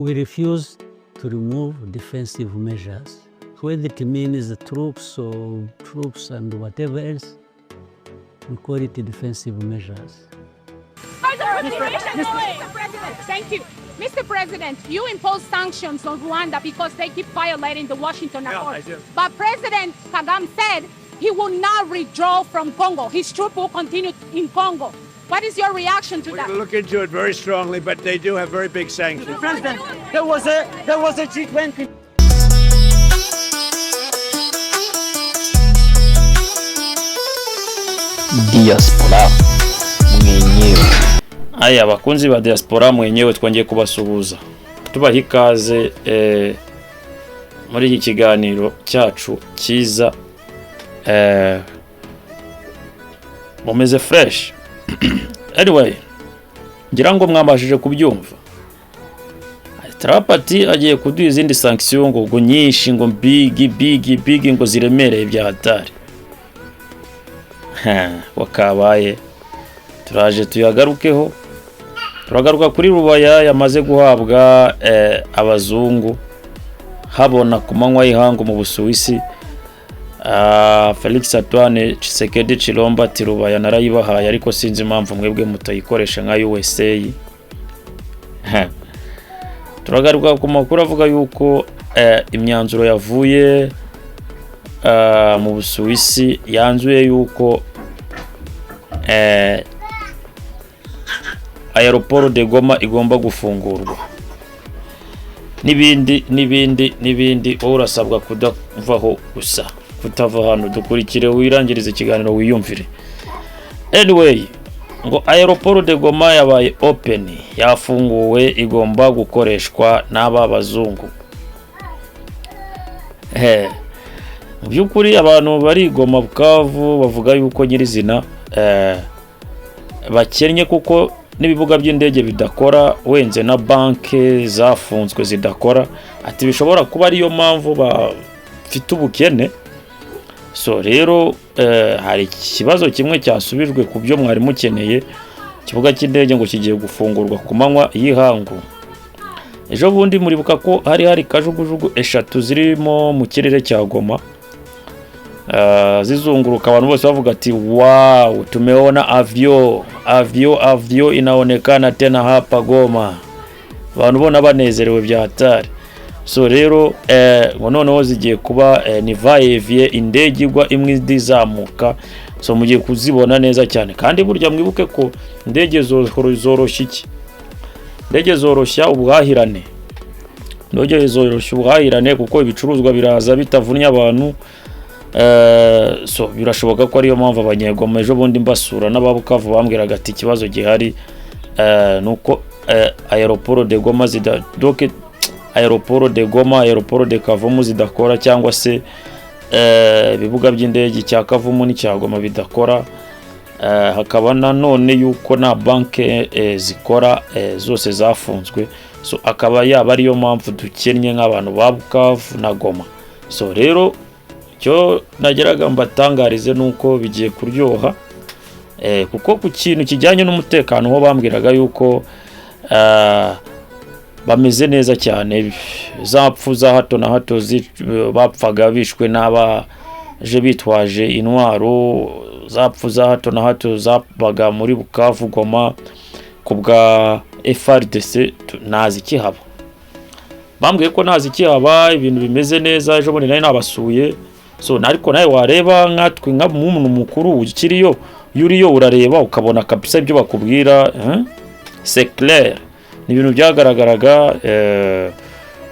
We refuse to remove defensive measures, whether it means the troops or troops and whatever else, we call it defensive measures. Mr. President, thank you. Mr. President, you impose sanctions on Rwanda because they keep violating the Washington Accord. I do. But President Kagame said he will not withdraw from Congo. His troops will continue in Congo. What is your reaction to We're that? going to look into it very strongly, but they do have very big sanctions. President, there was a G20. Diaspora mwenyewe. Aya bakunzi ba Diaspora mwenyewe, twongeye kubasuhuza tubaha ikaze muri iki kiganiro cyacu cyiza. Mumeze fresh. Anyway, ngira ngo mwabashije kubyumva. Trump ati agiye kuduha izindi sanction ngo nyinshi, ngo big, big, big, ngo ziremereye bya hatari. Wakabaye turaje tuyagarukeho. Turagaruka kuri Rubaya yamaze guhabwa abazungu habona ku manywa y'ihangu mu Busuwisi. Felix Antoine Tshisekedi Chilombo ati: "Rubaya narayibahaye, ariko sinzi impamvu mwebwe mutayikoresha nka USA." Turagaruka ku makuru avuga yuko imyanzuro yavuye mu Busuwisi yanzuye yuko aéroport de Goma igomba gufungurwa, n'ibindi n'ibindi n'ibindi. Wowe urasabwa kudavaho gusa, kutava hano. Dukurikire wirangirize ikiganiro wiyumvire. Anyway, ngo aéroport de Goma yabaye open, yafunguwe, igomba gukoreshwa n'aba bazungu. Mu by'ukuri abantu bari i Goma, Bukavu, bavuga yuko nyirizina bakennye kuko n'ibibuga by'indege bidakora, wenze na banki zafunzwe zidakora. Ati bishobora kuba ariyo mpamvu bafite ubukene. So rero hari ikibazo kimwe cyasubijwe ku byo mwari mukeneye: ikibuga cy'indege ngo kigiye gufungurwa ku manywa y'ihangu. Ejo bundi muribuka ko hari kajugujugu eshatu zirimo mu kirere cya Goma, zizunguruka, abantu bose bavuga ati: "Wow, tumeona avion, avion, avion inaonekana tena hapa Goma." Abantu ubona banezerewe bya hatari. So rero ngo noneho zigiye kuba ni va-et-vient, indege igwa imwe indi izamuka. So mugiye kuzibona neza cyane. Kandi burya mwibuke ko indege zoroshya iki? Indege zoroshya ubuhahirane. Indege zoroshya ubuhahirane kuko ibicuruzwa biraza bitavunnye abantu. So birashoboka ko ariyo mpamvu Abanyegoma ejo bundi mbasura n'ababukavu bambwiraga ati ikibazo gihari nuko aéroport de Goma zida donc aéroport de Goma, aéroport de Kavumu zidakora, cyangwa se ibibuga by'indege cya Kavumu n'icya Goma bidakora. Hakaba nanone yuko nta banke zikora, zose zafunzwe. So akaba yaba ariyo mpamvu dukennye nk'abantu ba Bukavu na Goma. So rero icyo nageraga mbatangarize ni uko bigiye kuryoha, kuko ku kintu kijyanye n'umutekano ho bambwiraga yuko bameze neza cyane. Za pfu za hato na hato bapfaga bishwe n'abaje bitwaje intwaro, za pfu za hato na hato zabaga muri Bukavu, Goma ku bwa FARDC, ntazikihaba. Bambwiye ko ntazikihaba, ibintu bimeze neza. Ejo bundi nari nabasuye. So ariko nawe wareba nkatwe nka nk'umuntu mukuru ukiriyo, iyo uriyo urareba ukabona kabisa ibyo bakubwira, c'est clair, ni ibintu byagaragaraga.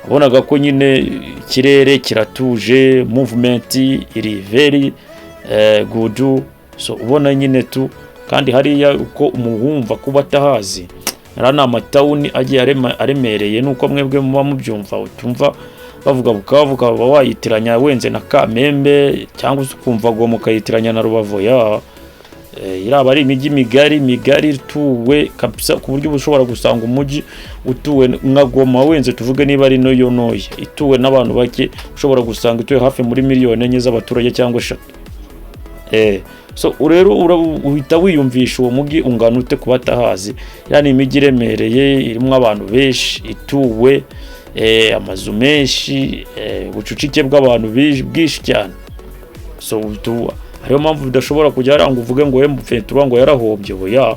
Wabonaga ko nyine ikirere kiratuje, movement iri very good. So ubona nyine tu kandi hariya uko umuwumva kuba atahazi, ariya ni amatawuni agiye aremereye nuko mwebwe muba mubyumva. Utumva bavuga Bukavu ukaba wayitiranya wenze na Kamembe, cyangwa se ukumva Goma ukayitiranya na Rubavu. Ya iraba ari imijyi migari migari ituwe kabisa, ku buryo uba ushobora gusanga umujyi utuwe nka Goma wenze, tuvuge niba ari noyo ntoya ituwe n'abantu bake, ushobora gusanga ituwe hafi muri 4 miliyoni z'abaturage cyangwa 3. So rero uhita wiyumvisha uwo mujyi ungana ute ku batahazi. Iriya ni imijyi iremereye, irimo abantu benshi, ituwe, amazu menshi, ubucucike bw'abantu bwinshi cyane. So ariyo mpamvu udashobora kujya hariya ngo uvuge ngo M23 ngo yarahombye. Oya,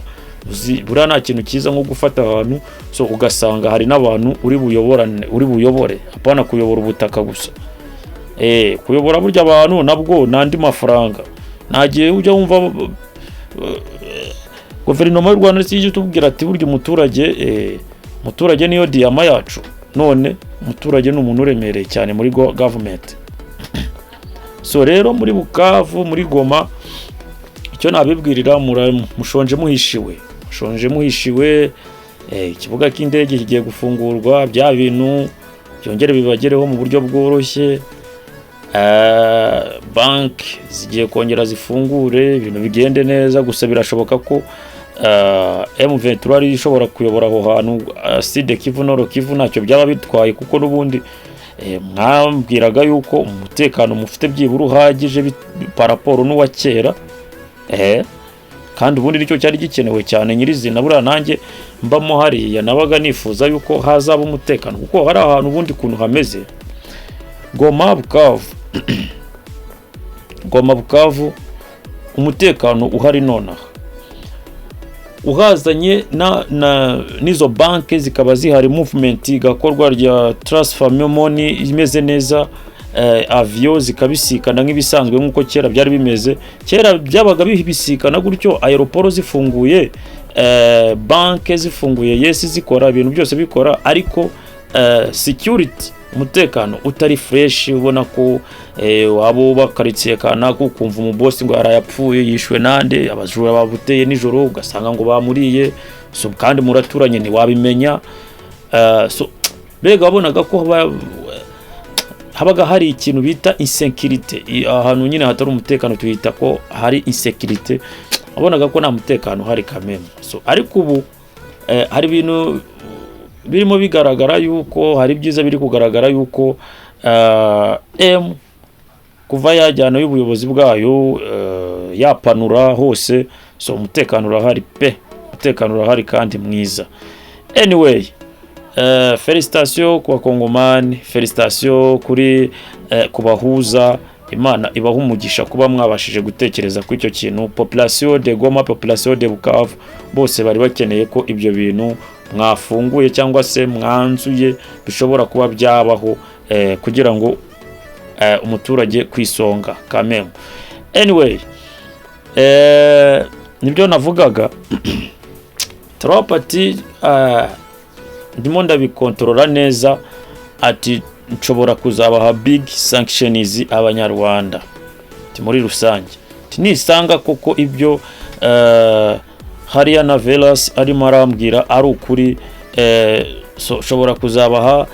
uzi buriya nta kintu cyiza nko gufata ahantu, so ugasanga hari n'abantu uri buyoborane, uri buyobore, apana kuyobora ubutaka gusa. Kuyobora burya abantu nabwo ni andi mafaranga. Nta gihe ujya wumva guverinoma y'u Rwanda ijya itubwira ati burya umuturage, umuturage niyo diyama yacu. None umuturage ni umuntu uremereye cyane muri government. So rero muri Bukavu, muri Goma, icyo nabibwirira, mushonje muhishiwe, mushonje muhishiwe. Ikibuga cy'indege kigiye gufungurwa, bya bintu byongere bibagereho mu buryo bworoshye. Banki zigiye kongera zifungure, ibintu bigende neza. Gusa birashoboka ko M23 ariyo ishobora kuyobora aho hantu, Sud Kivu, Nord Kivu, ntacyo byaba bitwaye, kuko n'ubundi mwambwiraga yuko umutekano mufite byibura uhagije par rapport n'uwa kera. Kandi ubundi nicyo cyari gikenewe cyane nyirizina. Buriya nanjye mbamo hariya nabaga nifuza yuko hazaba umutekano, kuko hari ahantu ubundi kuntu hameze, Goma, Bukavu, Goma, Bukavu, umutekano uhari nonaha uhazanye na n'izo banki zikaba zihari, movement igakorwa rya transfer money imeze neza, avion zikabisikana nk'ibisanzwe nk'uko kera byari bimeze. Kera byabaga bibisikana gutyo, aéroport zifunguye, banke zifunguye, yes, zikora, ibintu byose bikora, ariko security, umutekano utari fresh. Ubona ko waba uba karitsiye kanaka, ukumva umubosi ngo yarayapfuye, yishwe nande, abajura babuteye nijoro, ugasanga ngo bamuriye. So kandi muraturanye, ntiwabimenya. So mbega wabonaga ko habaga hari ikintu bita insécurité. Ahantu nyine hatari umutekano tuhita ko hari insécurité. Wabonaga ko nta mutekano uhari kameme. So ariko ubu hari ibintu birimo bigaragara yuko hari ibyiza biri kugaragara yuko M kuva yajyana y'ubuyobozi bwayo, yapanura hose. So umutekano urahari pe, umutekano urahari kandi mwiza. Anyway, félicitations ku bakongomani, félicitations kuri ku bahuza. Imana ibaha umugisha kuba mwabashije gutekereza kuri icyo kintu. Population de Goma, population de Bukavu, bose bari bakeneye ko ibyo bintu mwafunguye cyangwa se mwanzuye bishobora kuba byabaho, kugira ngo umuturage ku isonga kameme. Anyway, nibyo navugaga. Trump ati ndimo ndabikontorora neza, ati nshobora kuzabaha big sanctions abanyarwanda. Ati muri rusange, ati nisanga koko ibyo hariya na Velas arimo arambwira ari ukuri, so nshobora kuzabaha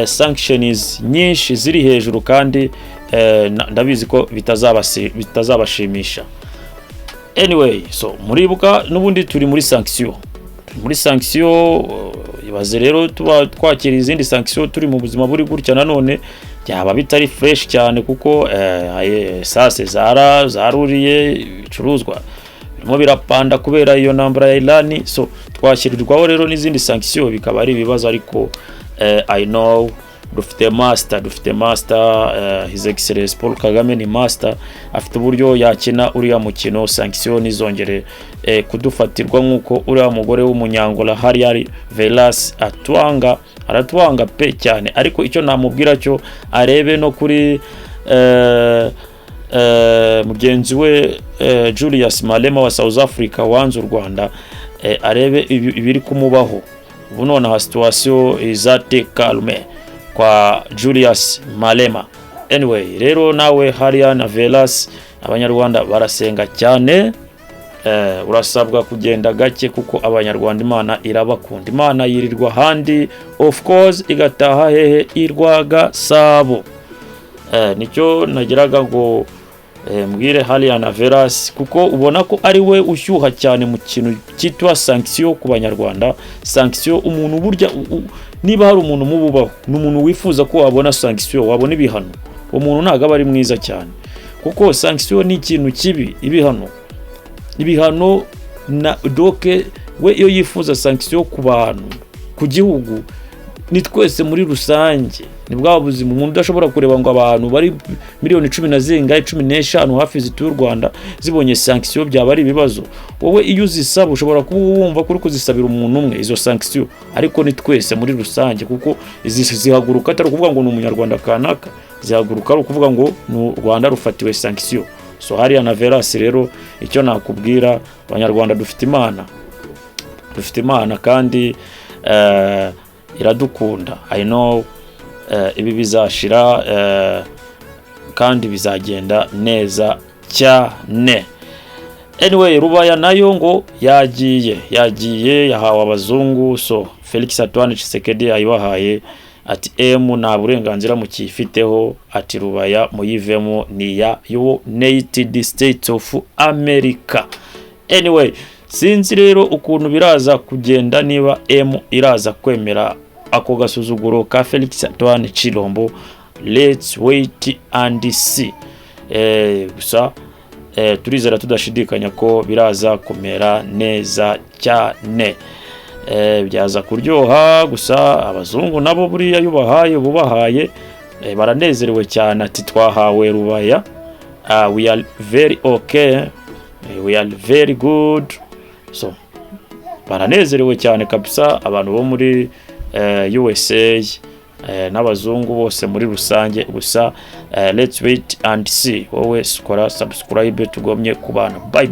sanctions nyinshi ziri hejuru, kandi ndabizi ko bitazabashimisha. Anyway, so muribuka n'ubundi turi muri sanction, turi muri sanction. Ibaze rero tuba twakira izindi sanction turi mu buzima buri gutya, nanone byaba bitari fresh cyane, kuko sase zaruriye, ibicuruzwa birimo birapanda kubera iyo ntambara ya Iran. So twashyirirwaho rero n'izindi sanction, bikaba ari ibibazo. Ariko I know dufite master, dufite master, His Excellence Paul Kagame ni master, afite uburyo yakina uriya mukino, sanction ntizongere kudufatirwa nk'uko uriya mugore w'umunyangola hari Velas atwanga, aratwanga pe cyane. Ariko icyo namubwira cyo, arebe no kuri mugenzi we Julius Malema wa South Africa wanze u Rwanda, arebe ibiri kumubaho ubu nonaha. Situation izate calme kwa Julius Malema. Anyway, rero nawe hariya na Velas, abanyarwanda barasenga cyane. Urasabwa kugenda gake, kuko abanyarwanda Imana irabakunda. Imana yirirwa ahandi, of course igataha hehe? Irwaga sabo. Nicyo nagiraga ngo mbwire hariya na Velas, kuko ubona ko ari we ushyuha cyane mu kintu cyitwa sanction ku banyarwanda. Sanction, umuntu burya niba hari umuntu mububaho, ni umuntu wifuza ko wabona sanction, wabona ibihano. Uwo muntu ntabwo aba ari mwiza cyane, kuko sanction ni ikintu kibi, ibihano. Ibihano na doke we, iyo yifuza sanction ku bantu, ku gihugu, ni twese muri rusange. Ni bwa buzima umuntu udashobora kureba ngo abantu bari miliyoni cumi na zingahe, 15 hafi zituye u Rwanda, zibonye sanction byaba ari ibibazo. Wowe iyo uzisaba ushobora kuba wumva ko uri kuzisabira umuntu umwe izo sanction, ariko ni twese muri rusange, kuko izi zihaguruka atari ukuvuga ngo ni Umunyarwanda kanaka, zihaguruka ari ukuvuga ngo ni u Rwanda rufatiwe sanction. So hariya na Verasi rero, icyo nakubwira, Abanyarwanda dufite Imana, dufite Imana kandi iradukunda. I know ibi bizashira kandi bizagenda neza cyane. Anyway, Rubaya nayo ngo yagiye, yagiye, yahawe abazungu. So Felix Antoine Tshisekedi yayibahaye, ati M nta burenganzira mukiyifiteho, ati Rubaya muyivemo, ni ya United States of America. Anyway, sinzi rero ukuntu biraza kugenda, niba M iraza kwemera ako gasuzuguro ka Felix Antoine Chilombo. Let's wait and see. Gusa turizera tudashidikanya ko biraza kumera neza cyane, byaza kuryoha. Gusa abazungu nabo buriya iyo ubahaye bubahaye, baranezerewe cyane, ati twahawe Rubaya, we are very okay, we are very good. So baranezerewe cyane kabisa abantu bo muri USA n'abazungu bose muri rusange. Gusa let's wait and see. Wowe kora subscribe, tugomye kubana. Bye.